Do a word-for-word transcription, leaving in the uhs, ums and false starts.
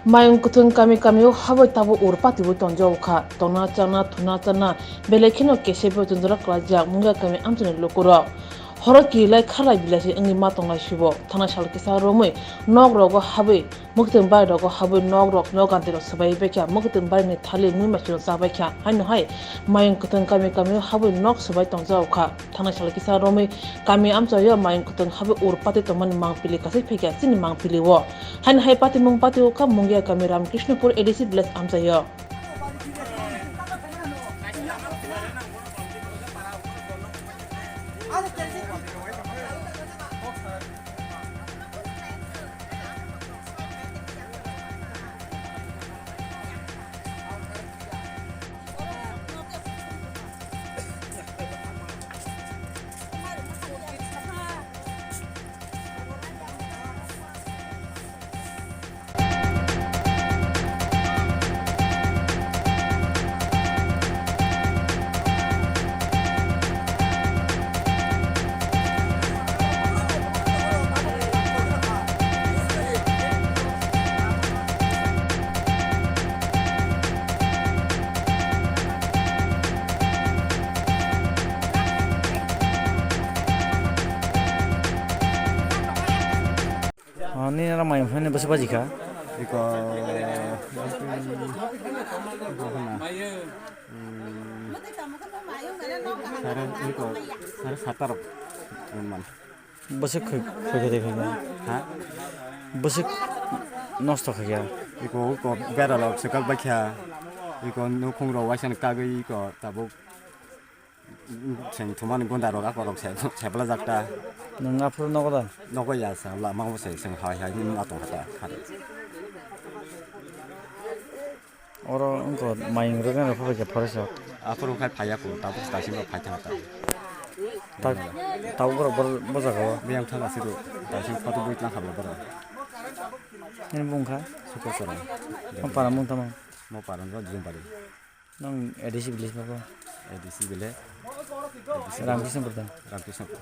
Mayung kwthwng kami kamio habwi tabuk ur patiwi tongjao kha. Tongna chana, thuna chana, belai kheno kesebo chwnjora klaijak mungya kami amchaini lukurok. Horo kirilai kharlai bilaisi wngwi ma tonglai sibo. Thana sal kisa romwi nok rogo habwi, mwkhwtwng bai rogo habwi nok rok no ganti rok swbai bai kha, mwkhwtwng bai ni thali mui maichwrwng cha bai kha. Haino hai mayung kwthwng kami kamio habwi nok swbai tongjao kha. Thana sal kisa romwi kami amchaio mayung kwthwng habwi ur pati tongmani mangpili kasai phaikha chini mangpili o. Haino hai patimung pati ukha Mungia kami Ramkrishnopur A D C village amchaio. Nini oro mai phai bwswk baji kha? Iko, iko hwnna. Hmm. Sare, iko, sare sata rok man. Bwswk khoi, khoi khoi khoi. Ha? Bwswk nosto khaikha. Iko, iko bera rok swkak baikha. Iko nukhung rok waisa kagwi iko tabuk. Seng thumani gunda rok ako rok se, se bwlajak ta. Nwng aphuru nogo da? Nogo ya sa, lama bo se, seng hai hai, nwng atong kha ta, kha ta. Oro wngkha mayung rwgani rok phai kha forest o. Aphuru khai phaiya ko, tabuk daising rok phai thang ta. Ta, tabuk borok bo, bo jaga o. Biyang thang asiru, daising photo bui tlang kha borok. Nini bung kha? Suko chwrang. Mo para mung tamo? Mo para no Jumbari. Nang A D C village babo? A D C village. A D C Ramkrishnopur da? Ramkrishnopur.